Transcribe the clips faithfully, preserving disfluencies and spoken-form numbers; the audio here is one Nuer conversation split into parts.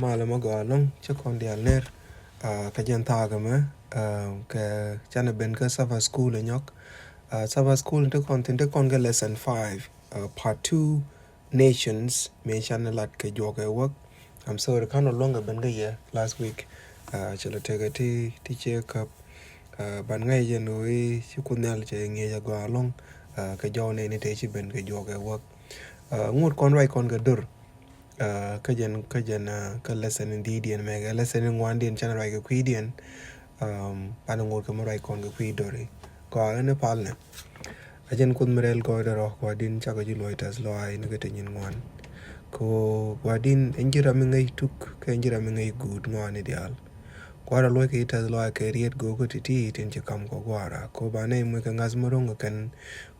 Malɛ mɔ gɔaa ɛlɔ̱ŋ, cä kɔn diaal ner. Kä jɛn thaak ɛmɛ kɛ canɛ ben kä Sabbath School ɛ nyɔk. Sabbath School ti kɔn thin ti kɔn kɛ lesson five, part two, nations, mëë canɛ lat kɛ juɔk ɛ wäk. I'm sorry, kan ɔ luɔ̱ŋ kɛ ben kä yɛ last week. Cɛ lɛ tekɛ ti ti cɛ käp. Ban ŋa̱c jɛn ɣöö i̱ ci Kuoth Nhial cɛ ŋi̱eec a gɔaa ɛlɔ̱ŋ kɛ jɔw nɛy ni te ci ben kɛ juɔk ɛ wäk. Ŋot kɔn ruac kɔn kɛ dör. Kä jɛn kä jɛn kä lesson in dhi̱i̱diɛn mɛ kɛ lesson in ŋuandiɛn canɛ ruac kɛ kui̱diɛn. Banɛ ŋot kɛ mi ruac kɔn kɛ kui̱ döri kɔa ɣän i̱ palnɛ. A jɛn Kuoth mi rɛl gɔɔydɛ rɔ gua̱di̱n cakɔ ji̱ luɔ̱c tɛth lɔaac ni kä te nyin ŋuan. Kɛ gua̱di̱n ɛn ji̱ ram mi ŋäc tuk kɛ ɛn ji̱ ram mi ŋäc guut ŋɔaani diaal. Kua̱r a luɔ̱c kɛ ji̱ tɛth lɔaac kɛ riet go̱o̱kä ti̱ti̱ tin ci kam kɔ gua̱a̱ra kɛ banɛ i̱ muc kɛ ŋa̱th mi ro̱ŋ kɛ kɛn.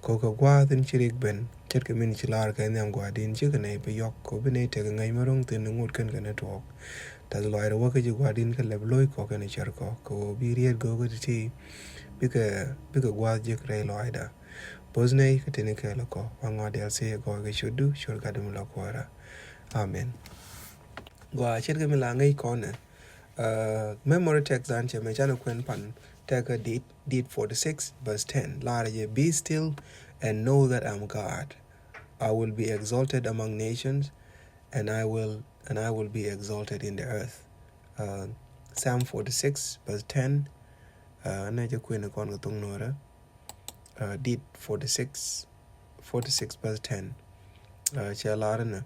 Kɛ kɛ gua̱a̱th in ci rik ben ce̱tkɛ min ci laar kɛ nhiam gua̱a̱r din cikɛ nɛy bi yɔk kɛ bi nɛy tekɛ ŋäc mi ro̱ŋ thin ŋot kɛn kɛn tuɔɔk. Tɛth lɔaacdɛ wäkä ji̱ gua̱a̱r din kɛ lɛp lo̱c kɔ kɛn cär kɔ kɛ ɣöö bi riet go̱o̱kä ti̱ti̱. Bikɛ bikɛ gua̱a̱th jiäk rɛy lɔaacda. Bo̱th nɛy kä tini kɛɛl kɔ ba ŋɔaar diaal thiec gɔɔy kɛ ciötdu ciöt gat mi la kuäärä. Amen. Gɔaa ce̱tkɛ mi la ŋäc kɔnɛ. Memory text dan cɛ mɛ canɛ kuɛn pan tɛkɛ dit dit forty six verse ten. Laarɛ jɛ, "Be still and know that I am God. I will be exalted among nations, and I will and I will be exalted in the earth." Psalm forty six verse ten. Nɛ jɛ kuɛn kɔn kɛ thoŋ nuɔrɛ. Dit forty six, forty six verse ten. Cɛ laarɛ nɛ.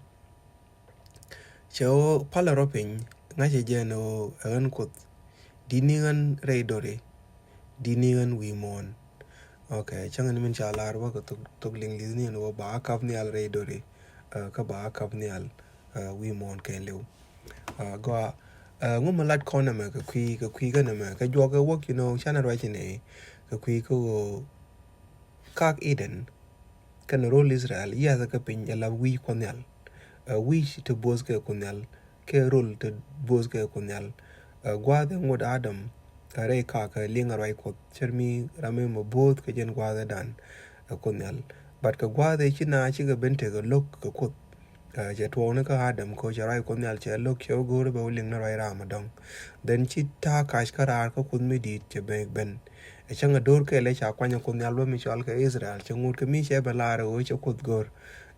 Cɛ ɣöö palɛ rɔ piny ŋa̱cɛ jɛn ɣöö ɛ ɣän Kuoth. Di̱t ni ɣän rɛy döri. Di̱t ni ɣän wi̱i̱ muɔ̱ɔ̱n. Ok, cäŋ ni min ca lar bä kɛ thok liŋ li̱th ni ɛn ɣöö ba a kap nhial rɛy döri. Kä ba a kap nhial wi̱i̱ muɔ̱ɔ̱n kɛɛliw. Gɔaa. Ŋu mi lat kɔn ɛmɛ kɛ kui̱ kɛ kui̱ kɛn ɛmɛ kɛ juɔk kɛ wäk, you know, canɛ ruac ni kɛ kui̱ kä ɣöö kak Eden. Kɛn rol Israel yiathɛ kä piny ɛ la wi̱i̱ Kuɔth Nhial. Ɛ wi̱i̱ ti bo̱o̱th kɛ Kuɔth Nhial kɛ rol ti bo̱o̱th kɛ Kuɔth Nhial. Ɛ gua̱a̱th ɛ ŋot Adam ɛ rɛy kakä liŋ ɛ ruac Kuɔth cär mi ram mi mɛ bo̱o̱th kɛ jɛn gua̱a̱th ɛ dan ɛ Kuɔth Nhial. But kɛ gua̱a̱th ɛ ci na cikɛ ben tekɛ lo̱k kɛ Kuoth. Cɛ tuɔɔkni kä Adam kɛ cɛ ruac Kuɔth Nhial cɛ lo̱k cɛ wä go̱o̱r bɛ wä liŋ ni ruac ram ɛ dɔ̱ŋ. Then ci ta̱a̱ kac kä raar kä Kuoth mi di̱i̱t cɛ ben ben. Ɛ cäŋ ɛ do̱r kɛɛl ɛ ca kuany ɛ Kuoth Nhial bä mi cɔal kɛ Israel cɛ ŋut kɛ mi cɛ bɛ laar ɛ ɣöö cɛ Kuoth go̱r.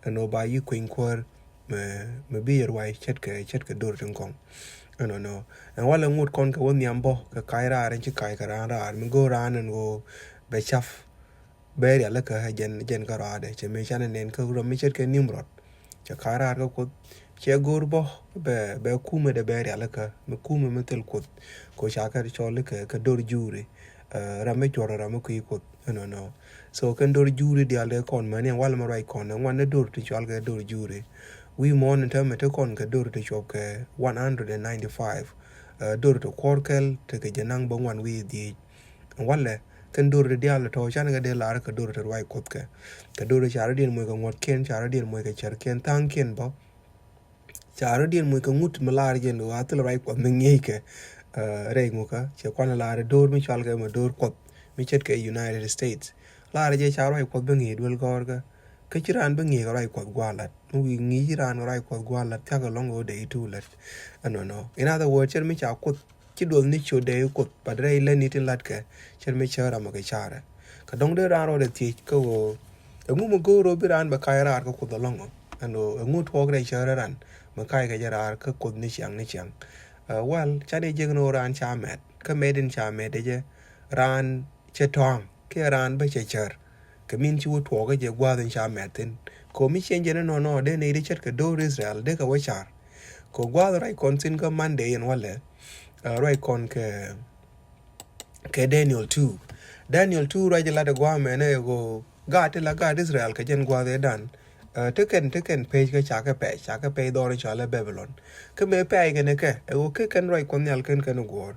Ɛn ɣöö ba yi kueny kuäär mɛ bi yɛ ruac ce̱tkɛ ce̱tkɛ do̱r tin kɔŋ. Ɛnɔnɔ ɛn walɛ ŋut kɔn kɛ wä nhiam bä kɛ kac raar ɛn ci kac kɛ raan raar mi go̱r raan ɛn ɣöö bɛ cap. Bɛ rialikä ɛ jɛn jɛn kä rɔaadɛ cɛ mëë canɛ nɛn kä rɔ mi ce̱tkɛ Nimrod. Cɛ ka̱ raar kä Kuoth cɛ go̱o̱r bä bɛ bɛ kumɛ dɛ bɛ rialikä mi kumɛ mi thil Kuoth. Ko ca kɛ cɔl ikä kɛ do̱r juuri. Ram mi cuɔr ram mi kui̱ Kuoth. Ɛnɔnɔ. So kɛn do̱r juuri diaal dee kɔn mäni ɛn wal mi ruac kɔn ɛn wan ni do̱r ti cɔal kɛ do̱r juuri. Wi̱i̱ muɔ̱ɔ̱n in täämɛ ti kɔn kɛ do̱r ti cuɔp kɛ one hundred and ninety five. Do̱r ti kuɔr kɛl ti kɛ jɛ naŋ bä ŋuan wi̱i̱ dhiec. Walɛ kɛn do̱r ti diaal tɔ̱ canɛ kɛ dee lar kɛ do̱r ti ruac Kuoth kɛ. Kɛ do̱r ti ca rɔ̱diɛn muc kɛ ŋuɔ̱tkiɛn ca rɔ̱diɛn muc kɛ cärkiɛn tha̱a̱ŋkiɛn bä. Ca rɔ̱diɛn muc kɛ ŋut mi lar jɛn ɣöö a thil ruac Kuɔth mi ŋi̱eec kɛ. Rɛy ŋukä cɛ kuan lar do̱r mi cɔal kɛ mɛ do̱r Kuɔth mi ce̱tkɛ United States. Lar jɛ ca ruac Kuɔth bi ŋi̱i̱c duel gɔ̱rkä. Kä ci raan bi ŋi̱i̱c kɛ ruac Kuɔth gua̱a̱r lat mi wi̱i̱ ŋi̱i̱c ci raan kɛ ruac Kuɔth gua̱a̱r lat thia̱k ɛlɔ̱ŋ ɣöö dee itu lat. Ɛnɔnɔ. In other words cɛr mi ca Kuoth ci duɔth ni ciöt dee Kuoth, but rɛy lätni tin latkɛ cɛr mi cäär amɛ kɛ ca̱rɛ. Kɛ dɔ̱ŋ dee raan rɔɔdɛ thiec kä ɣöö ɛŋu mi go̱o̱r ɣöö bi raan bɛ kac raar kä Kuoth ɛlɔ̱ŋ ɔ. Ɛn ɣöö ɛŋu tuɔɔk rɛy cäär ran mi kac kɛ jɛ raar kä Kuoth ni ciaŋ ni ciaŋ. Wal canɛ jek ni ɣöö raan ca mɛt kä mɛt in ca mɛt ɛ jɛ raan cɛ tɔ̱a̱ŋ kiɛ raan bä cɛ cär. Kɛ min ci wä tuɔɔkä jɛ gua̱a̱th in ca mɛt thin kɛ ɣöö mi ciɛn jɛ ni nɔnɔ dee nɛy dee ce̱tkɛ do̱r Israel dee kɛ wä car. Kɛ gua̱a̱th ruac kɔn thin kä Monday in walɛ ruac kɔn kɛ kɛ Daniel two. Daniel two ruac lat ɛ gua̱a̱th mɛnɛ ɛ ɣöö gaat ti la gaat Israel kɛ jɛn gua̱a̱th ɛ dan. Ti kɛn ti kɛn pec kä ca kɛ pɛc ca kɛ pɛc dhɔr in cɔalɛ Babylon. Kä mëë pɛc kɛn ɛ kɛ ɛ ɣöö kɛ kɛn ruac Kuɔth Nhial kɛn kɛn guɔ̱ɔ̱r.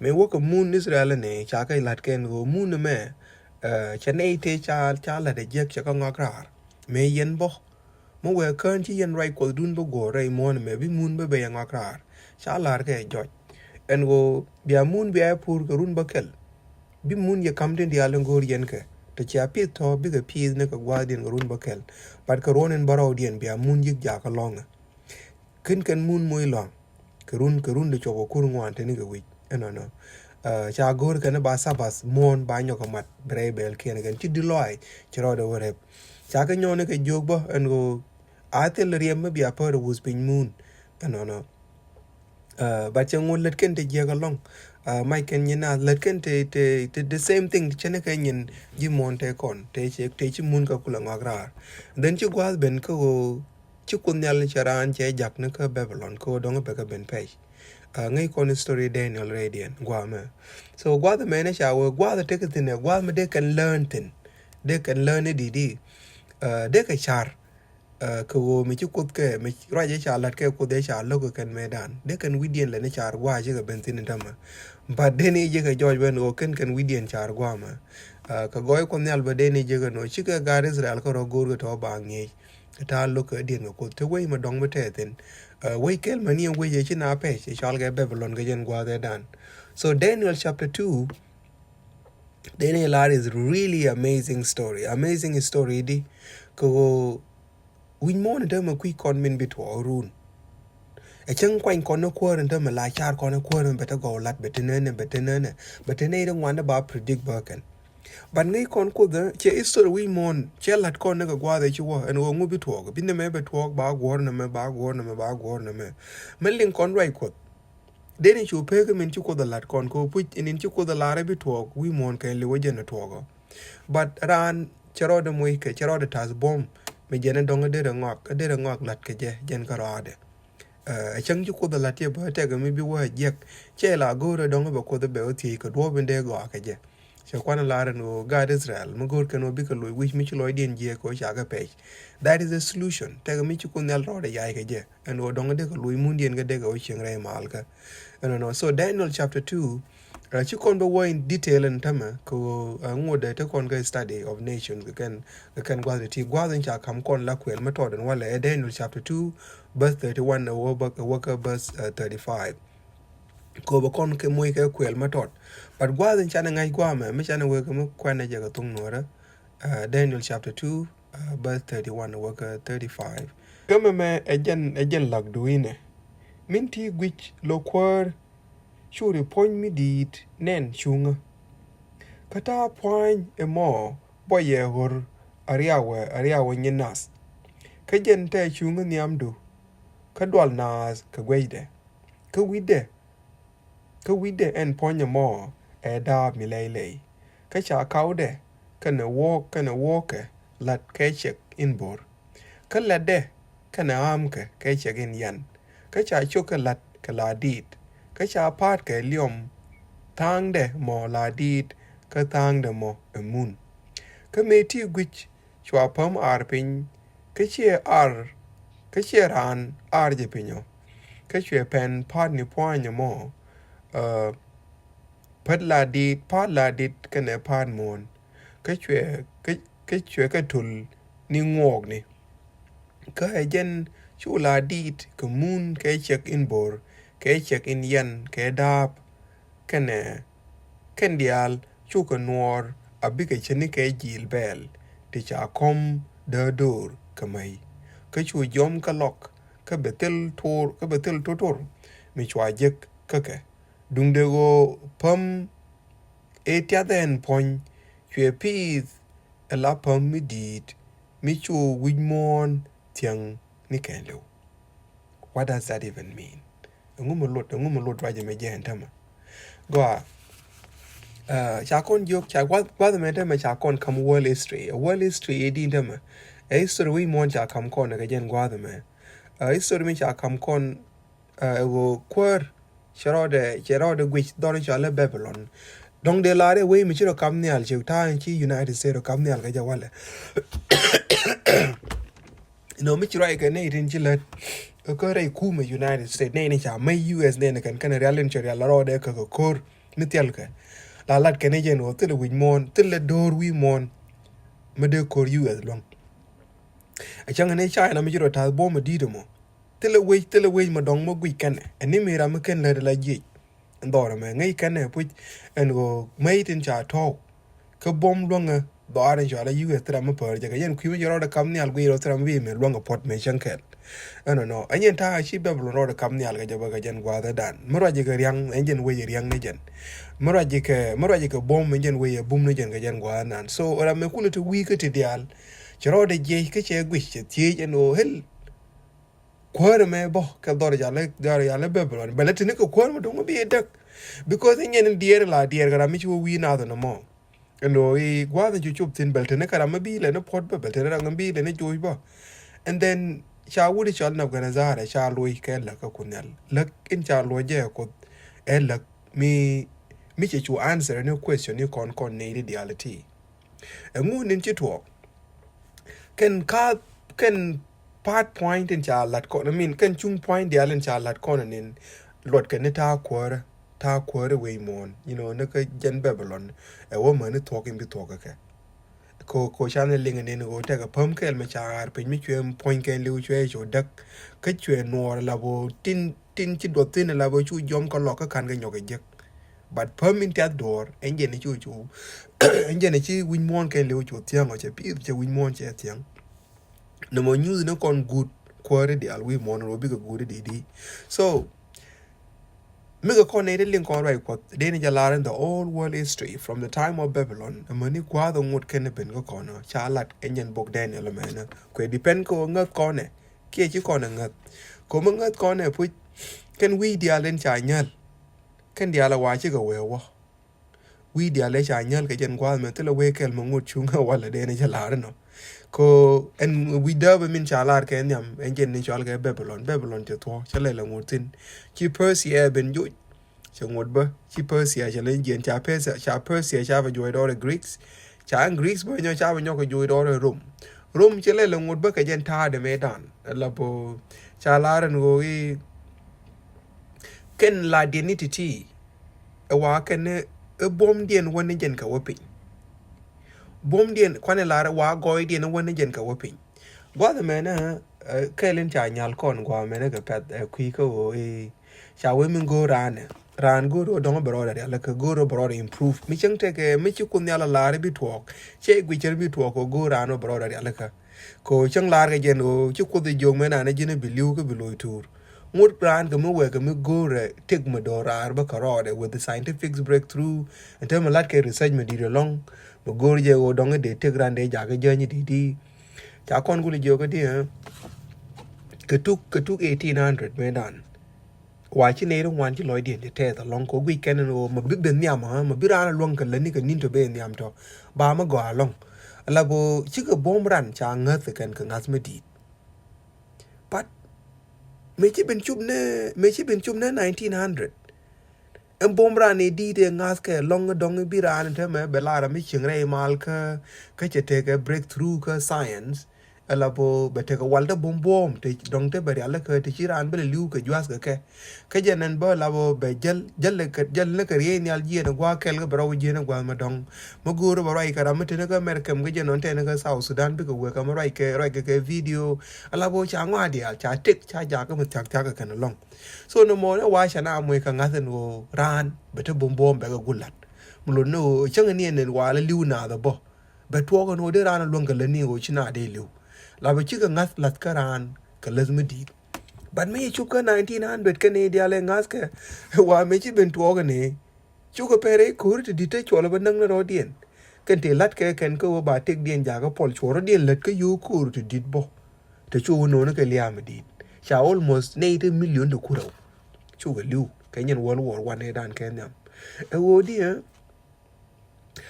Mëë wäkɛ mun Israel ni ca kɛ la̱t kɛn ɣöö mun mɛ cɛ nɛy tëë ca ca la̱t ɛ jiäk cɛ kɛ ŋɔak raar. Mëë yɛn bä mi wëë kään ci yɛn ruac Kuɔthdun bä guɔ̱ɔ̱r rɛy muɔ̱ɔ̱n mɛ bi mun bä bɛ yɛ ŋɔak raar. Ca la̱r kɛ jɔc ɛn ɣöö bia mun bia yɛ pur kɛ run bä kɛl. Bi mun yɛ ka̱m tin diaal in go̱o̱r yɛn kɛ te cia pi̱th tɔ̱ bikɛ pi̱th ni kɛ gua̱a̱thdiɛn kɛ run bä kɛl. Bat kɛ ruɔ̱n in bä rɔwdiɛn bia mun yi̱k jakä lɔ̱ŋɛ. Kin kɛn mun moc lɔ̱a̱ŋ. kɛ run, kɛ run ti cuɔp kɛ kur ŋuan teni kɛ wi̱c ɛnɔnɔ. Ca go̱o̱r kɛn ba Sabbath muɔ̱ɔ̱n ba nyɔk kɛ mat bi rɛy bɛɛl kiɛn kɛn ci di lɔaac ci rɔɔdɛ wä rɛp. Ca kɛ nyɔɔni kɛ jiök bä ɛn ɣöö a thil riɛm mi bia pär wuth piny muun ɛnɔnɔ. But cɛ ŋot lät kɛn te jiɛk alɔŋ. Mac kɛn nyin a lät kɛn te, te, te the same thing cɛn kɛ nyin ji̱ muɔ̱ɔ̱n te kɔn te ci, te ci mun kä kulɛ ŋɔak raar. Then ci gua̱a̱th ben kä ɣöö ci Kuoth Nhial cɛ raan cɛ jak ni kä Babylon kä ɣöö dɔ̱ŋ bɛ kɛ ben pɛc. Ŋäc kɔn history Daniel rɛydiɛn gua̱a̱mɛ. So gua̱a̱th mɛn ca wee gua̱a̱th tekɛ thi̱n ɛ gua̱a̱th mi dee kɛn learn thi̱n. Dee kɛn learn i̱ di̱t i̱ dee kɛ car. Kɛ ɣöö mi ci Kuoth kɛ mi ruac ɛ ca la̱t kɛ Kuoth ɛ ca lo̱k kɛ kɛn mëëdan dee kɛn wi̱diɛn lɛ ni car gua̱a̱ cikɛ ben thi̱n in tämɛ. But dee ni jekɛ jɔɔc ben ɣöö kɛn kɛn wi̱diɛn car gua̱a̱mɛ. Kɛ gɔɔy Kuoth Nhial bä dee ni jekɛ nɔ cikɛ gaat Israel kä rɔ go̱o̱r kɛ tɔ̱ ba ŋi̱eec. Kɛ ta̱a̱ lo̱k kɛ diɛn kɛ Kuoth te wec mi dɔ̱ŋ mi tɛth thi̱n. Wec kɛl mani wec ɛ ci na pɛc ɛ cɔal kɛ Babylon kɛ jɛn gua̱a̱th ɛ dan. So Daniel chapter two, Daniel lar is really amazing story. Amazing story di kɛ ɣöö wi̱c muɔ̱ɔ̱n in tämɛ kui̱ kɔn min bi tuɔɔk run. Ɛ cäŋ kuany kɔn ni kuäär in tämɛ la car kɔn ni kuäär in bɛ te gɔw lat bɛ te nänɛ bɛ te nänɛ bɛ te nɛy ri ŋuan ni ba predict bä kɛn. But ŋäc kɔn Kuoth cɛ history wi̱c muɔ̱ɔ̱n cɛ la̱t kɔn ni kɛ gua̱a̱th ɛ ci wä ɛn ɣöö ŋu bi tuɔɔk bi nɛmɛ bɛ tuɔɔk ba guɔ̱ɔ̱r nɛmɛ ba guɔ̱ɔ̱r nɛmɛ ba guɔ̱ɔ̱r nɛmɛ. Mi liŋ kɔn ruac Kuoth. Dee ni cu pek min ci Kuoth a la̱t kɔn kɛ puc in ci Kuoth a la̱r bi tuɔɔk wi̱i̱ muɔ̱ɔ̱n kɛn liwä jɛn a tuɔɔk ɔ. But raan cɛ rɔɔdɛ moc kɛ cɛ rɔɔdɛ ta̱th buɔ̱m mi jɛn a dɔ̱ŋ a derɛ ŋɔak a derɛ ŋɔak la̱t kɛ jɛ jɛn kä rɔɔdɛ. Ɛ cäŋ ci Kuoth a la̱t yɛ bä tɛk mi bi wä a jiɛk cɛ la go̱o̱rɛ dɔ̱ŋ bɛ Kuoth a bɛ wä thiec kɛ duɔ̱ɔ̱p in dee gɔaa kɛ jɛ. Cɛ kuan a lar ɛn ɣöö gaat Israel mi go̱o̱r kɛn ɣöö bikɛ loc wi̱c mi ci lɔcdiɛn jiɛk kɛ ɣöö ca kɛ pɛc. That is a solution. Tɛkɛ mi ci Kuoth Nhial rɔɔdɛ yay kɛ jɛ ɛn ɣöö dɔ̱ŋ dee kɛ loc mundiɛn kɛ dee kɛ ɣöö cieŋ rɛy malkä. Ɛnɔnɔ. So Daniel chapter two, ci kɔn bä wä in detail ɛn tämɛ kɛ ɣöö ŋot dee te kɔn kɛ study of nations kɛ kɛn kɛ kɛn gua̱th ti gua̱th in ca kam kɔn la kuɛl mi tɔt ɛn walɛ ɛ Daniel chapter two verse thirty one ɛ wä kä verse thirty five. Kɛ ɣöö bɛ kɔn kɛ moc kɛ kuɛl ma tɔt. But gua̱a̱th in canɛ ŋa̱c gua̱a̱mɛ mi canɛ wek mi kuɛnɛ jɛ kɛ thuŋ nuɔrä. Daniel chapter two, verse thirty one wek thirty five. Kä mɛmɛ ɛ jɛn ɛ jɛn lak duinɛ min ti guic lo kuäär. Curi puɔ̱ny mi di̱i̱t nɛn cuŋä. Kä ta̱a̱ pua̱ny ɛmɔ bɔ yɛ ɣör a riawɛ a riawɛ nyi nath. Kä jɛn tɛ cuŋä nhiamdu. Kä dual naath kɛ guecdɛ. Kä wi̱cdɛ kä wi̱cdɛ ɛn puɔ̱ny ɛmɔ ɛ da̱a̱p mi lɛy lɛy. Kä ca kawdɛ kɛnɛ wuɔ̱ɔ̱k kɛnɛ wuɔ̱ɔ̱kɛ la̱t kɛ cɛk in bo̱r. Kä la̱tdɛ kɛnɛ a̱a̱mkɛ kɛ cɛk in yan. Kä ca cokɛ la̱t kɛ la diit. Kä ca paatkɛ liɔm tha̱a̱ŋdɛ mɔ la diit kä tha̱a̱ŋdɛ mɔ ɛ mun. Kä mëë ti gui̱c cua päm aar piny. Kä ciɛ ar kä ciɛ raan ar jɛ piny ɔ. Kä cuɛ pɛn pa̱a̱t ni pua̱a̱ny ɛmɔ. Pät la diit pa̱a̱t la diit kɛnɛ pa̱a̱t muɔ̱ɔ̱n. Kä cuɛ kä cuɛ kɛ tul ni ŋuɔɔkni. Kä ɛ jɛn cu la diit kɛ mun kɛ cɛk in bo̱r kɛ cɛk in yɛn kɛ da̱a̱p. Kɛnɛ kɛn diaal cukɛ nuɔɔr a bikɛ cäni kɛ ji̱i̱l bɛɛl ti ca kɔm dee do̱r kɛ mäc. Kä cu jiɔm kä lɔk kä bɛ thil tuur kä bɛ thil tutur mi cua jek kä kɛ duŋdɛ ɣöö päm ëë tiath ɛn puɔ̱ny cuɛ piith ɛ la päm mi di̱i̱t mi cu wi̱c muɔ̱ɔ̱n thiäŋ ni kɛɛliw. What does that even mean? Ɛŋu mi luɔt ɛŋu mi luɔt ruacɛ mɛ jɛ ɛn tämɛ. Gɔaa. Ca kɔn jiök ca guath guath mɛ tämɛ ca kɔn kam world history. World history ɛ di̱i̱n tämɛ. Ɛ history wi̱i̱ muɔ̱ɔ̱n ca kam kɔn ɛ kɛ jɛn guath mɛ. History mi ca kam kɔn ɛ ɣöö kuäär cɛ rɔɔdɛ cɛ rɔɔdɛ guic dhɔr cɔalɛ Babylon. Dɔ̱ŋ dee lar ɛ wei mi ci rɔ kam nhial ci ta̱a̱ ci United States rɔ kam nhial kɛ jɛ walɛ. Nɔ mi ci ruac kɛ nɛy tin ci lät kä rɛy kumɛ United States nɛy ni ca mäc U S nɛy ni kɛn kɛn rial in cɛ rial la rɔɔdɛ kä kɛ ko̱r mi thiɛl kɛ la lat kɛn i̱ jɛn ɣöö thilɛ wi̱c muɔ̱ɔ̱n thilɛ do̱r wi̱i̱ muɔ̱ɔ̱n. Mi dee ko̱r U S luäŋ ɛ cäŋ ni China mi ci rɔ ta̱th buɔ̱m ɛ di̱i̱t ɛmɔ. Thilɛ wec thilɛ wec ma dɔ̱ŋ ma guic kɛnɛ ɛn ni mi ram mi ken lät ala jiec. Ɛn dhɔr ɛmɛ ŋäc kɛnɛ puc ɛn ɣöö mäc tin ca tɔ̱ɔ̱k. Kä buɔ̱m luäŋä dhɔaar in cɔal a U S thil ram mi päär jɛ kɛ yɛn kui̱ mi ci rɔɔdɛ kam nhial guic rɔ thil ram mi bi mëë luäŋä puɔ̱t mëë cäŋ kɛl. Ɛnɔ nɔ ɛn jɛn ta̱a̱ ci Babilon rɔɔdɛ kap nhial kɛ jɛ bä kɛ jɛn gua̱a̱th ɛ dan. Mi ruac jɛ kɛ riaŋ ɛn jɛn wec ɛ riaŋ ni jɛn. Mi ruac jɛ kɛ mi ruac jɛ kɛ bom ɛn jɛn wec ɛ bum ni jɛn kɛ jɛn gua̱a̱th ɛ dan. So ram mɛ kulɛ ti wi̱i̱ kä ti diaal. Cɛ rɔɔdɛ jiɛc kä cɛ guic cɛ thiec ɛn ɣöö hel. Kuäärä mɛ bä kɛ dhɔr jalɛ dhɔr jalɛ Babilon bɛlɛ tini kɛ kuäärä mɛ duŋ bi däk. Because in yɛn in diɛɛr la diɛɛr kɛ ram mi ci wä wi̱i̱ nath nɔmɔ. Ɛn ɣöö i̱ gua̱a̱th in cu cop thi̱n bɛl tini kɛ ram mi bi lɛ ni puɔt bä bɛl tini ram mi bi lɛ ni joc bä. And then ca wut i̱ cɔl Nebukadnezar ca luɔc kɛ läk kä Kuoth Nhial. Läk in ca luɔc jɛ Kuoth ɛ läk mi mi cɛ cu answer ni question ni kɔn kɔn nɛy di diaal ti. Ɛŋu nin ci tuɔɔk. Kɛn ka kɛn part point in ca lat kɔn, I mean kɛn cuŋ point diaal in ca lat kɔn nin luɔt kɛn ni ta̱a̱ kuäärä ta̱a̱ kuäärä wec muɔ̱ɔ̱n, you know, ni kä jɛn Babilon. Ɛ wä mäni thuɔk in bi thuɔk kɛ kɛ. Ko ko ca ni liŋ nin ko tɛk a päm kɛɛl mɛ ca ɣaar piny mi cuɛ puɔ̱ny kɛn liw cuɛ co däk. Kä cuɛ nuɔɔr la bo tin tin ci duɔth thin la bo cu jɔm kä lɔk kä kan kɛ nyɔk kɛ jek. But päm in tiath duɔɔr ɛn jɛn ci cu ɛn jɛn ci wi̱c muɔ̱ɔ̱n kɛn liw cu thiaŋ ɔ cɛ piith cɛ wi̱c muɔ̱ɔ̱n cɛ thiaŋ. Nɔmɔ nyuth ni kɔn guut kuäärä diaal wi̱i̱ muɔ̱ɔ̱n rɔ bikɛ guut di di. So mi kɛ kɔn nɛy ti liŋ kɔn ruac Kuɔth dee ni jɛ lar in the old world history from the time of Babylon. Amäni gua̱a̱th ŋot kɛn ben kä kɔn ca lat ɛn jɛn bok Daniel mɛnä kuɛ depend kɛ ŋäth kɔnɛ kiɛ ci kɔn ɛ ŋäth. Ko̱mä ŋäth kɔnɛ puc kɛn wi̱i̱ diaal in ca nyäl. Kɛn diaal a wa cikɛ wee wä. Wi̱i̱ diaal ëë ca nyäl kɛ jɛn gua̱a̱th mɛ thilɛ wee kɛl mɛ ŋot cuŋ ɛ walɛ dee ni cɛ la̱r inɔ. Ko ɛn wi̱i̱ dääpä min ca la̱r kɛ nhiam ɛn jɛn ni cɔal kɛ Babilon. Babilon cɛ thuɔ̱k cɛ lɛl ɛ ŋot thi̱n. Ci Persia ɛ ben joc cɛ ŋot bä. Ci Persia cɛ lɛl jiɛn ca Persia ca Persia ca bɛ juɔc dɔɔr ɛ Greeks. Ca ɛn Greeks bä nyɔ ca bɛ nyɔk kɛ juɔc dɔɔr ɛ Rome. Rome cɛ lɛl ɛ ŋot bä kɛ jɛn ta̱a̱dɛ mëëdan. Ɛ la bä ca la̱r ɛn ɣöö i̱ kɛn la diɛn ni ti̱ti̱. Ɛ wa kɛn ɛ buɔ̱mdiɛn wä ni jɛn kɛ wä piny. Buɔ̱mdiɛn kuanɛ lar ɛ wa gɔɔydiɛn wä ni jɛn kɛ wä piny. Gua̱th ɛmɛnɛ kɛɛl in ca nyal kɔn gua̱a̱th ɛmɛnɛ kɛ pɛth ɛ kui̱ kä ɣöö i̱ ca wee min go̱o̱r raan ɛ raan go̱o̱r ɣöö dɔ̱ŋ bɛ rɔɔdɛ rialikä go̱o̱r ɣöö bɛ rɔɔdɛ improve mi cäŋ tekɛ mi ci Kuoth Nhial a lar bi tuɔɔk cɛ guic cär bi tuɔɔk kɛ go̱o̱r raan ɣöö bɛ rɔɔdɛ rialikä. Kɛ ɣöö cäŋ la̱r kɛ jɛn ɣöö ci Kuoth ɛ jiök mɛn an ɛ ji̱n ɛ bi li̱w kä bi lo̱c tuur. Ŋut raan kɛ mi wɛɛk kɛ mi go̱o̱rɛ tëk mi do̱raar bä kɛ rɔɔdɛ with the scientific breakthrough. Ɛn te mi la̱t kɛ research mi di̱i̱t ɛlɔ̱ŋ mi go̱o̱r jɛ ɣöö dɔ̱ŋ ɛ dee tëk ran dee jakä jäny di̱i̱t i̱ ca kɔn kul jiök kä diɛ kɛ tuk kɛ tuk eighteen hundred mëëdan. Wa ci nɛy ri ŋuan ci lɔcdiɛn ti tɛth alɔŋ kɛ guic kɛn ɛn ɣöö ma bi ben nhiam ɣä ma bi raan a luäŋ kɛ lätni kɛ ni̱n tɔ ben nhiam tɔ ba mi gɔaa alɔŋ. Ala bä cikɛ buɔ̱m ran ca ŋäth kɛn kɛ ŋa̱th mi di̱i̱t. But mëë ci ben cup ni mëë ci ben cup ni nineteen hundred. Ɛn buɔ̱m ran i̱ di̱i̱t ɛ ŋa̱th kɛ lɔŋ dɔŋ i̱ bi raan in te mɛ bɛ lar ami cieŋ rɛy mal kä kä cɛ tekɛ breakthrough kä science. Ɛ la bä bɛ tekɛ wal te buɔ̱m buɔ̱ɔ̱m te dɔ̱ŋ te bɛ rial kä te ci raan bä lɛ li̱w kɛ jua̱th kɛ kɛ. Kä jɛ nɛn bä la bä bɛ jäl jäl lɛ kɛ jäl lɛ kɛ riey nhial jiɛn ɛ gua̱a̱k kɛl kä bɛ rɔw jiɛn ɛ gua̱a̱th mɛ dɔ̱ŋ. Mɛ go̱o̱r bɛ ruac kɛ ram mi teni kä America mɛ kä jɛ nɔn teni kä South Sudan bikɛ wek kɛ mɛ ruac kɛ ruac kɛ kɛ video. Ɛ la bä ca ŋɔaa diaal ca tek ca jakä mi thiak thiak kɛ kɛn ɛlɔ̱ŋ. So ni mɔ ni wa ca na muec kɛ ŋa̱th ɛn ɣöö raan bɛ te buɔ̱m buɔ̱ɔ̱m bɛ kɛ gulat. Mi lot ni ɣöö cäŋ ni ɛn ɛn wa lɛ li̱w naath ɛ bä. Bɛ tuɔɔk ɛn ɣöö dee raan ɛ luäŋ kɛ lätni ɣöö ci na dee li̱w. La bɛ cikɛ ŋa̱th la̱th kä raan kɛ läth mi di̱i̱t. But mi ci cup kä nineteen hundred kɛn i̱ diaal ɛ ŋa̱th kɛ wa mëë ci ben tuɔɔk ɛn i̱ cukɛ pɛr i̱ ko̱ri ti di̱t te cuɔl ɛ bä näk ni rɔɔdiɛn. Kɛn tëë la̱t kɛ kɛn kä ɣöö ba tëkdiɛn jakä puɔl cuɔl rɔɔdiɛn lät kä yio̱o̱k ko̱ri ti di̱t bä. Te cu wä no̱o̱ni kɛ lia̱a̱ mi di̱i̱t ca almost nɛy te million ti kurɛw. Cukɛ li̱w kɛ nyɛn World War One ëëdan kɛ nhiam. Ɛ ɣöö diɛ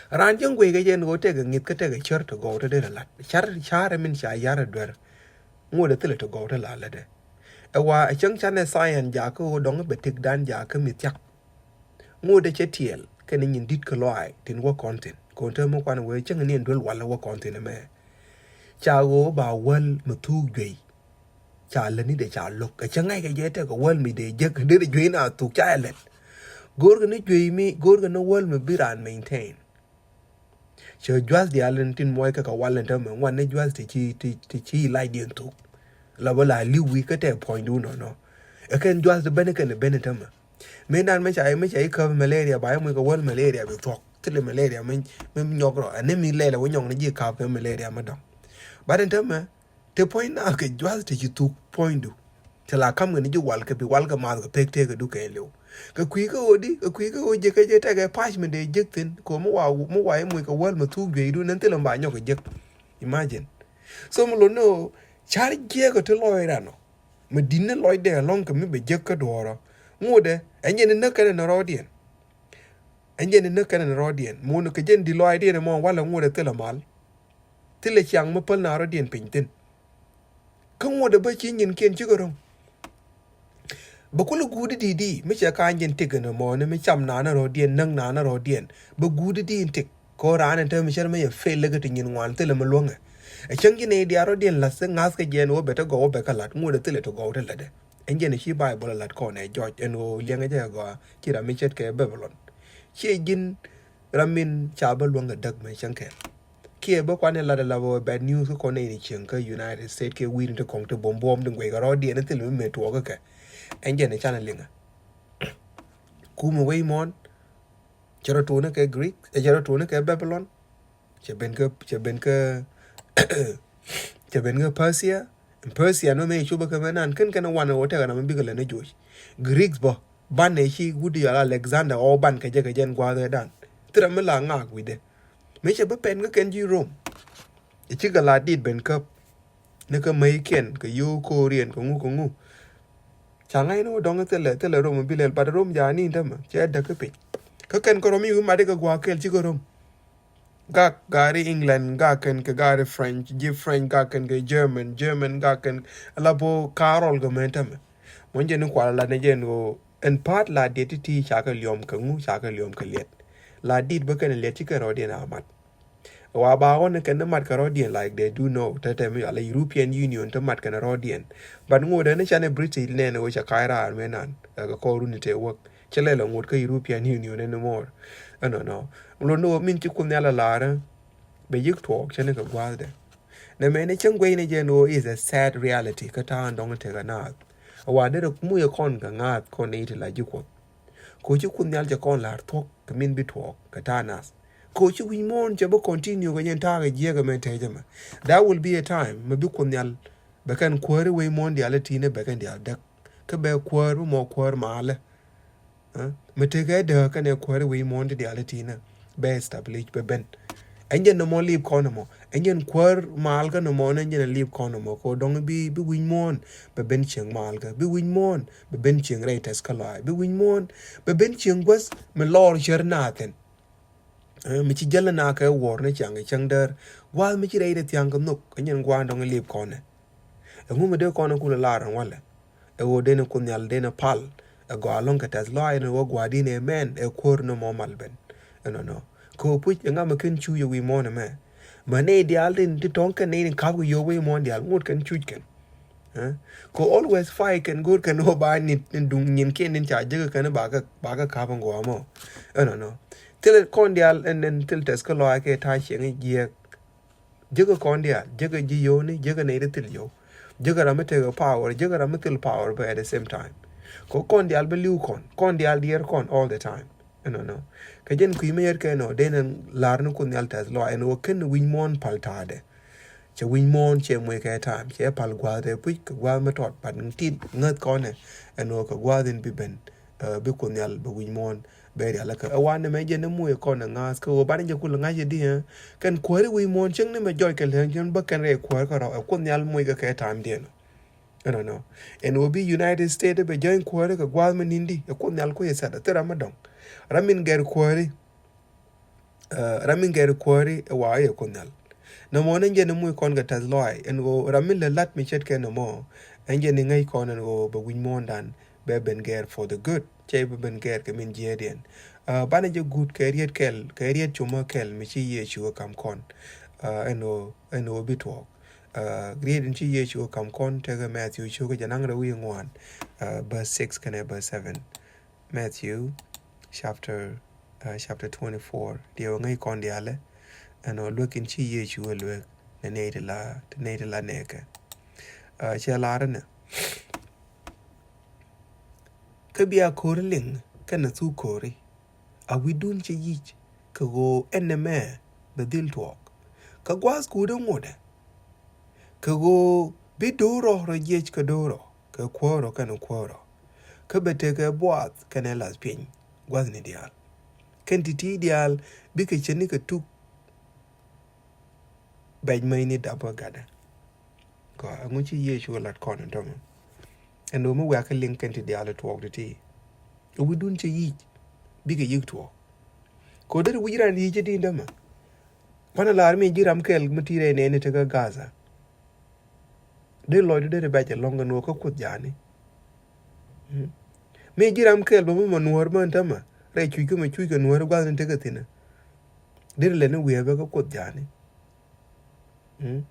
Raan cäŋ guic kɛ jɛ ni ɣöö tekɛ ŋi̱th kä tekɛ cär ti gɔw te dee la lat. Car carɛ min ca yar ɛ duer. Ŋot ɛ thilɛ ti gɔw te la lat ɛ. Ɛ wa ɛ cäŋ canɛ science jakä ɣöö dɔŋ bɛ tëkdan jakä mi thiak. Ŋot ɛ cɛ tiɛɛl kɛnɛ nyin di̱t kä lɔaac tin wä kɔn thin. Kɔn te mi kuan wee cäŋ ni ɛn duel wal wä kɔn thin ɛmɛ. Ca ɣöö ba wäl mi thuuk juey. Ca lätni dee ca lo̱k. Ɛ cä ŋa̱ckɛ jɛ tekɛ wäl mi dee jek dee dee juey na thuk ca ɛ lät. Go̱o̱rkɛ ni juey mi go̱o̱rkɛ ni wäl mi bi raan maintain. Cɛ jua̱th diaal in tin muɔc kɛ kɛ wal in tämɛ ŋuan ni jua̱th ti ci ti ci lacdiɛn thuk. La bä la li̱w wi̱i̱ kä tɛ puɔ̱nydun nɔnɔ. Ɛ kɛn jua̱th ti ben kɛn ben in tämɛ. Mëë nan mi ca mi ca i̱ käp malaria ba i̱ muc kɛ wäl malaria bi thuɔ̱k. Thilɛ malaria mi mi nyɔk rɔ ɛn ni mi lɛl ɛ wä nyɔk ni ji̱ ka̱p kɛ malaria mi dɔ̱ŋ. Bat in tämɛ. Te puɔ̱ny na kɛ juath te ci thuk puɔ̱nydu. Te la kam kɛ ni ji̱ wal kɛ bi wal kɛ math kɛ pek tëëkɛ du kɛ liw. Kɛ kui̱ kä ɣöö di, kɛ kui̱ kä ɣöö jek kɛ jɛ tekɛ pa̱c mi dee jek thi̱n. Kɛ mi wa, mi wa i̱ muc kɛ wäl mi thuk jueydu nɛn thilɛ mi ba nyɔk kɛ jek. Imagine. So mi lot ni ɣöö car jiɛɛk ɔ te lɔc ran ɔ. Mi di̱t ni lɔcdɛ ɛlɔ̱ŋ kɛ mi bɛ jek kä duɔ̱ɔ̱rɔ. Ŋotdɛ, ɛn jɛn ni näk kɛn ni rɔɔdiɛn. Ɛn jɛn ni näk kɛn ni rɔɔdiɛn. Mun kɛ jɛn di lɔcdiɛn ɛmɔ walɛ ŋotdɛ thilɛ mal. Thilɛ ciaŋ mi päl na rɔɔdiɛn piny thi̱n. Kä ŋotdɛ bä ci nyinkiɛn cikɛ ro̱ŋ. Bɛ kulɛ guudi di di mi cɛ ka̱a̱ny jɛn tik ɛn ɛmɔ ni mi cam naan rɔɔdiɛn näk naan rɔɔdiɛn bɛ guudi di in tik. Kɛ ɣöö raan in te mi cär mi yɛ fail lek ti nyin ŋuan thilɛ mi luäŋɛ. Ɛ cäŋ ji̱ nɛy diaal rɔ̱diɛn la̱th thik ŋa̱th kɛ jɛ ɛn ɣöö bɛ te gɔw bɛ kä la̱t ŋuɔ̱t ɛ thilɛ ti gɔw ti la̱tdɛ. Ɛn jɛn ɛ ci Baibol ɛ la̱t kɔn ɛ jɔc ɛn ɣöö liɛŋɛ jɛ ɛ gɔaa ci ram mi ce̱tkɛ Babilon. Ciɛ ji̱n ram min ca bä luäŋ kɛ däk mɛ cäŋ kɛɛl. Kiɛ bä kuan ɛ la̱t ɛ la̱t ɣöö bad news kä kɔn nɛy ni cieŋ kä United States kiɛ wi̱i̱ni ti kɔŋ ti buɔ̱m buɔ̱m ti guɛc kɛ rɔ̱diɛn ɛ thilɛ mi mëë tuɔɔk kä kɛ. Ɛn jɛn ɛ canɛ liŋɛ. Kumɛ wec muɔ̱ɔ̱n. Cɛ rɔ tuuni kɛ Greek, ɛ cɛ rɔ tuuni kɛ Babylon. Cɛ ben kä, cɛ ben kä, cɛ ben kä Persia. Persia nɔ mɛ cupä kɛ mɛ nan kɛn kɛn wan wä tɛk na mɛ bikɛ lɛ ni Jewish. Greeks bä ban nɛ ci wut yɔl Alexander ɔ ban kɛ jɛ kɛ jɛn gua̱a̱th ɛ dan. Thirɛ mi la ŋaak wi̱dɛ. Mɛ cɛ bä pɛn kä kɛn ji̱ Rome. Ɛ cikɛ la dit ben käp. Ni kä mäikiɛn kɛ yio̱w ko̱o̱riɛn kɛ ŋu kɛ ŋu. Ca ŋa̱c ni wä dɔ̱ŋ thilɛ, thilɛ Rome bi lɛl, but Rome ja̱a̱ni tämɛ cɛ däk kä piny. Kä kɛn kä Rome i̱ wi̱ mat ikɛ gua̱a̱k kɛl cikɛ Rome. Gak gaari England, gak kɛn kɛ gaari French, ji̱ French gak kɛn kɛ German, German gak kɛn ala bo ka̱a̱rɔl kɛ mɛn tämɛ. Mɔn jɛ ni kual ala ni jɛ ni ɣöö ɛn pa̱a̱t la diet ti ti ca kɛ liɔm kɛ ŋu, ca kɛ liɔm kɛ liɛt. La dit bä kɛn liɛt cikɛ rɔɔdiɛn a mat. Wa ba ɣɔn kɛn ni mat kɛ rɔɔdiɛn, like, they do know. Tɛtɛ mi ala European Union te mat kɛn rɔɔdiɛn. But ŋot ɛn canɛ British nɛn wä ca ka̱a̱c raar mɛ nan. Ɛ kɛ kɔr runi te wäk. Cɛ lɛl ŋot kä European Union anymore. Ɛnɔ nɔ. Lo ni wä min ci Kuoth Nhial a lar. Bɛ yik tuɔɔk cɛ ni kɛ gua̱a̱thdɛ. Nɛ mɛ ni cäŋ guey ni jɛ ni wä is a sad reality. Kä ta̱a̱ dɔŋ tekɛ naath. Wa derɛ muc ɛ kɔn kɛ ŋaath kɔn ni ti la ji̱ Kuɔth. Ko ci Kuoth Nhial cɛ kɔn la̱r thuɔ̱k kɛ min bi tuɔɔk kɛ ta̱a̱ nath. Ko ci wi̱c muɔ̱ɔ̱n cɛ bi continue kɛ nyɛn ta̱a̱ kɛ jiɛk ɛmɛ tɛcä mɛ. That will be a time mɛ bi Kuoth Nhial bɛ kɛn kuääri wec muɔ̱ɔ̱n diaal i̱ ti̱nɛ bɛ kɛn diaal däk. Kä bɛ kuäär bi mɔ kuäär maalɛ. Mɛ tekɛ dääk kɛnɛ kuääri wec muɔ̱ɔ̱n ti diaal i̱ ti̱nɛ bɛ establish bɛ ben. Ɛn jɛn nɔmɔ lip kɔn nɔmɔ. Ɛn jɛn kuäär maal kä nɔmɔ ni ɛn jɛn lip kɔn nɔmɔ. Ko dɔŋ bi, bi wi̱c muɔ̱ɔ̱n bɛ ben cieŋ maal kä. Bi wi̱c muɔ̱ɔ̱n bɛ ben cieŋ rɛy tɛth kä lɔaac. Bi wi̱c muɔ̱ɔ̱n bɛ ben cieŋ guäth mi lɔɔr cär naathin. Mi ci jäl na kɛ wuɔr ni ciaŋ kɛ cäŋ däär. Gua̱a̱th mi ci rɛy dee thiaŋ kɛ nhök. Ɛn jɛn gua̱a̱n dɔŋ lip kɔn nɛ. Ɛŋu mi dee kɔn kulɛ lar ɛn walɛ. Ɛ ɣöö den Kuoth Nhial den pal. Ɛ gɔaa lɔ̱ŋ kɛ tɛth lɔaac ni wä gua̱a̱din ɛ mɛn ɛ kuäär ni mɔ mal ben. Ɛnɔnɔ. Kɛ ɣöö puc ɛ ŋa mi ken cuc ɛ wi̱i̱ muɔ̱ɔ̱n ɛmɛ. Mɛ nɛy diaal tin ti tɔ̱ŋ kɛn nɛy ni kap kɛ yio̱w wi̱i̱ muɔ̱ɔ̱n diaal ŋot kɛn cuc kɛn. Kɛ always fight kɛn go̱o̱r kɛn ɣöö ba nit ni duŋ nyin kiɛn tin ca jek kɛn ba kɛ, ba kɛ kap ɛn gɔaa mɔ. Ɛnɔnɔ. Thilɛ kɔn diaal ɛn, ɛn thil tɛth kä lɔaac kɛ ta̱a̱ cieŋ jiɛk. Jekɛ kɔn diaal, jekɛ ji̱ yio̱wni, jekɛ nɛy ti thil yio̱w. Jekɛ ram mi tekɛ power, jekɛ ram mi thil power bä at the same time. Kɛ kɔn diaal bä li̱w kɔn, kɔn diaal diɛɛr kɔn all the time. Ɛnɔnɔ. Kɛ jɛn kui̱ mi yɛt kɛ nɔ, den ɛn lar ni Kuoth Nhial tɛth lɔaac ɛn ɣöö ken wi̱c muɔ̱ɔ̱n pal ta̱a̱dɛ. Cɛ wi̱c muɔ̱ɔ̱n cɛ muec kɛ time, cɛ pal gua̱a̱th ɛ puc kɛ gua̱a̱th mi tɔt, but tit ŋäth kɔnɛ ɛn ɣöö kɛ gua̱a̱th in bi ben, ɛ, bi Kuoth Nhial bɛ wi̱c muɔ̱ɔ̱n. Bɛ rial kä ɛ wan ni mɛ jɛ ni muc ɛ kɔn ɛ ŋa̱a̱th kä ɣöö banɛ jɛ kul ŋa̱c ɛ di ɛ. Kɛn kuäär i̱ wi̱i̱ muɔ̱ɔ̱n cieŋ ni mɛ jɔc kɛ lɛŋ cieŋ bä kɛn rɛy kuäär kärɔ̱ ɛ Kuoth Nhial muc kɛ kɛ ta̱a̱m diɛn ɔ. Ɛnɔnɔ. Ɛn ɣöö bi United States bɛ jɔny kuäär kɛ gua̱a̱th mi ni̱n di ɛ Kuoth Nhial kui̱ ɛ sat ɛ thil ram mi dɔ̱ŋ. Ram min gɛr kuäär i̱. Ɛ, ram mi gɛr kuääri ɛ wa i̱ ɛ Kuoth Nhial. Nɔmɔ ni jɛn i̱ muc kɔn kɛ tɛth lɔaac ɛn ɣöö ram mi lät la̱t mi ce̱tkɛ nɔmɔ. Ɛn jɛn i̱ ŋäc kɔn ɛn ɣöö bɛ wi̱c muɔ̱ɔ̱ndan bɛ ben gɛr for the good. Cɛ bɛ ben gɛr kɛ min jiɛɛdiɛn. Ɛ, banɛ jɛ guut kɛ riet kɛl, kɛ riet cumä kɛl mi ci Yecu ɛ kam kɔn. Ɛ, ɛn ɣöö, ɛn ɣöö bi tuɔɔk. Ɛ, riet in ci Yecu ɛ kam kɔn tekɛ Matthew cukɛ jɛ naŋ rɛw wi̱i̱ ŋuan. Ɛ, verse six kɛnɛ verse seven. Matthew chapter, uh, chapter twenty-four. Diɛ wä ŋäc kɔn diaalɛ. Ɛn ɔ luek in ci Yecu ɛ luek ni nɛy ti la, ti nɛy ti la nɛɛkɛ. Uh, cɛ lar ni. Kä bia ko̱ri liŋ kɛnɛ thuk ko̱ri. A wi̱dun cɛ yic kɛ ɣöö ɛn nɛmɛ bɛ dhil tuɔɔk. Kä gua̱a̱th kuudä ŋotdɛ. Kɛ ɣöö bi do̱r rɔ rɔ jiɛc kɛ do̱r rɔ kɛ kuäär rɔ kɛnɛ kuäär rɔ. Kä bɛ tekɛ buath kɛnɛ lath piɛny gua̱thni diaal. Kɛn ti̱ti̱ diaal bikɛ cɛ ni kɛ tuk bɛc mäcni dap kä gatdä. Gɔaa, ɛŋu ci Yecu lat kɔn ɛn tɔmɔ? Ɛn ɣöö mi wiakä liŋ kɛn ti diaal tuɔɔk ti̱ti̱. Ɛ wi̱dun cɛ yic bikɛ yi̱k tuɔɔk. Kɛ ɣöö deri wi̱c ran yic ɛ di̱n dämɛ. Banɛ lar mi ji̱ ram kɛl mi ti rɛy nɛɛni tekä Gaza. Deri lɔcdu deri bɛc ɛlɔ̱ŋ kɛ nuɔɔk kä Kuoth ja̱a̱ni. Mm. Mi ji̱ ram kɛl bä mi mɔ nuɔ̱ɔ̱r bä ɛn tämɛ rɛy cuc kä mɛ cuc kɛ nuɔ̱ɔ̱r gua̱thni tekä thi̱n. Deri lɛni wiee bä kä Kuoth ja̱a̱ni. Mm.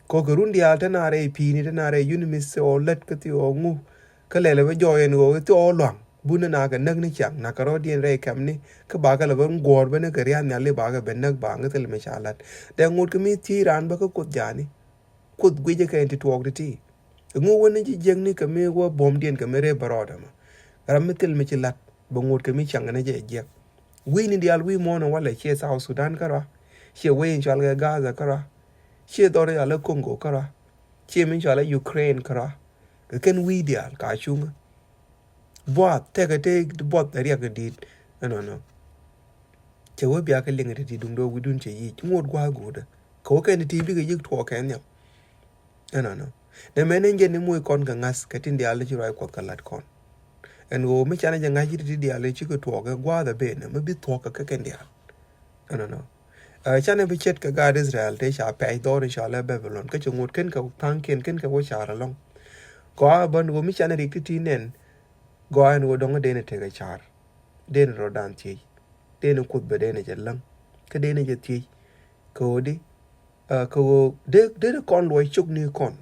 Kɔkɛ run diaal te na rɛy pi̱i̱ni te na rɛy yuni mi thil ɔ lät kä thil ɔ ŋu. Kä lɛl ɛ bä jɔɔy ɛn ɣöö thil ɔ lua̱ŋ. Bun ni na kɛ näk ni ciaŋ na kɛ rɔ̱diɛn rɛy kɛmni. Kä bakɛ lɛ bä ŋuɔ̱ɔ̱r bä ni kɛ ria̱a̱n nhial i̱ bakɛ bɛ näk ba ŋä thil mi ca la̱t. Dee ŋot kɛ mi thiec raan bä kä Kuoth ja̱a̱ni. Kuoth guic ɛ kɛ ɛn ti tuɔɔk ti̱ti̱. Ɛŋu wä ni ji̱ jiäkni kɛ mi wä buɔ̱mdiɛn kɛ mi rep bä rɔɔdɛ mɔ. Ram mi thil mi ci la̱t bɛ ŋot kɛ mi ciaŋ ni jɛ jiäk. Wi̱i̱ni diaal wi̱i̱ muɔ̱ɔ̱n ɛ walɛ ciɛ South Sudan kärɔa. Ciɛ wec in cɔal kɛ Gaza kärɔa. Ciɛ dhɔr in cɔal kɛ Congo kärɔa. Ciɛ min cɔal kɛ Ukraine kärɔa. Kɛ kɛn wi̱i̱ diaal ka cuŋä. Buath tekɛ te buath a riɛk kɛ di̱i̱t. Ɛnɔnɔ. Cɛ wä bia kɛ liŋ ti ti duŋdɛ wi̱dun cɛ yic ŋot gua̱a̱th guudä. Kɛ wä kɛn ti ti bikɛ yi̱k tuɔɔk kɛn nhiam. Ɛnɔnɔ. Nɛ mɛn ɛn jɛn ni moc kɔn kɛ ŋa̱th kɛ tin diaal ti ci ruac Kuɔth kɛ la̱t kɔn. Ɛn ɣöö mi canɛ jɛ ŋa̱c ti ti diaal ti cikɛ tuɔɔk kɛ gua̱a̱th a ben mi bi thuɔɔk kɛ kɛn diaal. Ɛnɔnɔ. Ɛ, canɛ bi ce̱tkɛ gaat Israel te ca pɛc dhɔr in ca lɛ Babylon kä cɛ ŋot ken kɛ tha̱a̱ŋkiɛn ken kɛ wä car ɛlɔ̱ŋ. Gɔaa bän ɣöö mi canɛ rik ti ti nɛn gɔaa ɛn ɣöö dɔ̱ŋ denɛ tekɛ car. Denɛ rɔ̱dan thiec. Denɛ Kuoth bɛ denɛ jɛ läŋ. Kä denɛ jɛ thiec. Kɛ ɣöö di, ɛ, kɛ ɣöö de, derɛ kɔn luɔc cok ni kɔn.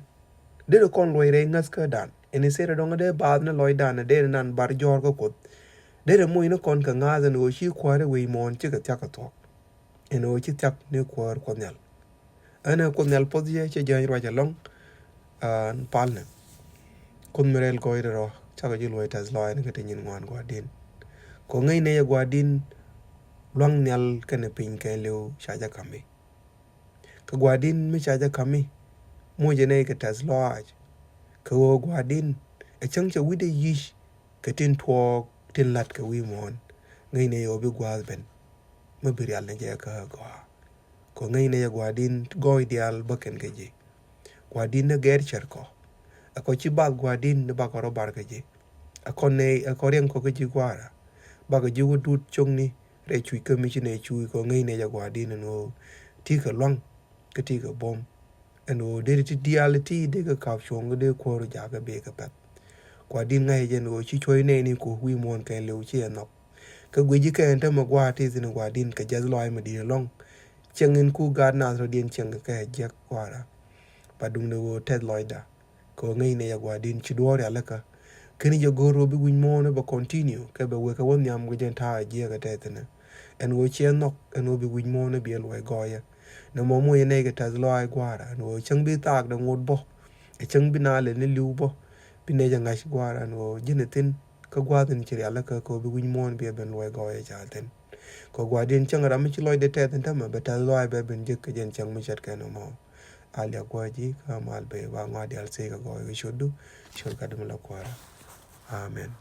Derɛ kɔn luɔc rɛy ŋäthkädan. Ɛn i̱ thilɛ dɔ̱ŋ dee baath ni lɔcdan, derɛ nan bar jɔ̱ɔ̱r kä Kuoth. Derɛ moc ni kɔn kɛ ŋa̱a̱th ɛn ɣöö ci kuäärä wi̱i̱ muɔ̱ɔ̱n cikɛ thia̱k kɛ thuɔ̱k. Ɛn ɣöö ci thia̱k ni kuäär Kuɔth Nhial. Ɛn ɛ Kuoth Nhial puɔth yɛ cɛ jäny ruac ɛlɔ̱ŋ. Ɛn palnɛ. Kuoth mi rɛl gɔɔydɛ rɔ cakɔ ji̱ luɔc tɛth lɔaac ni kä ti nyin ŋuan gua̱a̱rdin. Kɛ ɣöö ŋäcnɛ yɛ gua̱a̱rdin lua̱ŋ nhial kɛnɛ piny kɛɛliw ca jɛ ka̱m i̱. Kɛ gua̱a̱rdin mi ca jɛ ka̱m i̱ mucɛ nɛy kɛ tɛth lɔaac. Kɛ ɣöö gua̱a̱rdin ɛ cäŋ cɛ wi̱cdɛ yic kɛ tin tuɔɔk tin la̱t kɛ wi̱i̱ muɔ̱ɔ̱n. Ŋäcnɛ yɛ ɣöö bi gua̱a̱th ben mi bi rial ni jɛ kä gɔaa. Kɛ ŋäcnɛ yɛ gua̱a̱rdin gɔɔy diaal bä kɛn kɛ ji̱. Gua̱a̱rdin ni gɛɛr cär kɔ. Ɛ kɔ ci bath gua̱a̱rdin ni bakɔ rɔ bar kɛ ji̱. Ɛ kɔ nɛy ɛ kɔ riɛŋ kɔ kä ji̱ gua̱a̱ra. Bakɔ ji̱ wä dut cokni rɛy cuc kä mi ci nɛy cuuc kɔ ŋäcnɛ yɛ gua̱a̱rdin ɛn ɣöö ti kɛ lua̱ŋ kä ti kɛ buɔ̱m. Ɛn ɣöö deri ti diaal ti dee kɛ ka̱p cuɔ̱ŋ kä dee kuäär jakä bee kɛ pɛ̈th. Gua̱a̱rdin ŋa̱cɛ jɛ ɛn ɣöö ci cuɔ̱c nɛɛni ku wi̱i̱ muɔ̱ɔ̱n kɛn liw ci ɛ nhɔk. Kä guici kɛn tämɛ gua̱a̱r ti thi̱n gua̱a̱rdin kɛ jiath lɔaac mi di̱i̱t ɛlɔ̱ŋ. Cieŋ in ku gaat nath rɔ̱diɛn cieŋ kɛ kɛ jiäk gua̱a̱ra. Ba duŋdɛ ɣöö tɛth lɔcda. Kɛ ɣöö ŋäcnɛ yɛ gua̱a̱rdin ci duɔ̱ɔ̱r rial kä. Keni jɛ go̱o̱r ɣöö bi wi̱c muɔ̱ɔ̱n bɛ continue kɛ bɛ wekɛ wä nhiam kɛ jɛn ta̱a̱ jiäk kɛ tɛth thi̱n. Ɛn ɣöö ciɛ nhɔk ɛn ɣöö bi wi̱c muɔ̱ɔ̱n bi ɛ luɔc gɔɔyä. Nɛ mɔ muɔ̱ɔ̱n yɛ nɛy kɛ tɛth lɔaac gua̱a̱ra ɛn ɣöö cäŋ bi thaak dɛ ŋot bä. Ɛ cäŋ bi naalɛ ni li̱w bä. Bi nɛy jɛ ŋa̱c gua̱a̱ra ɛn ɣöö ji̱n ɛ thi̱n. Kä gua̱a̱th in ci rial kä kɛ ɣöö bi wi̱c muɔ̱ɔ̱n bi ɛ ben luɔc gɔɔyä cal thi̱n. Kɛ gua̱a̱rdin cäŋ ram mi ci lɔcdɛ tɛth in tämɛ bɛ tɛth lɔaac bɛ ben jek kɛ jɛn cäŋ mi ce̱tkɛ nɔmɔ. A liak gua̱a̱c ji̱ kä mal ben ba ŋɔaa diaal thiec kɛ gɔɔyä kɛ ciötdu. Ciöt Gat mi la Kuäärä. Amen.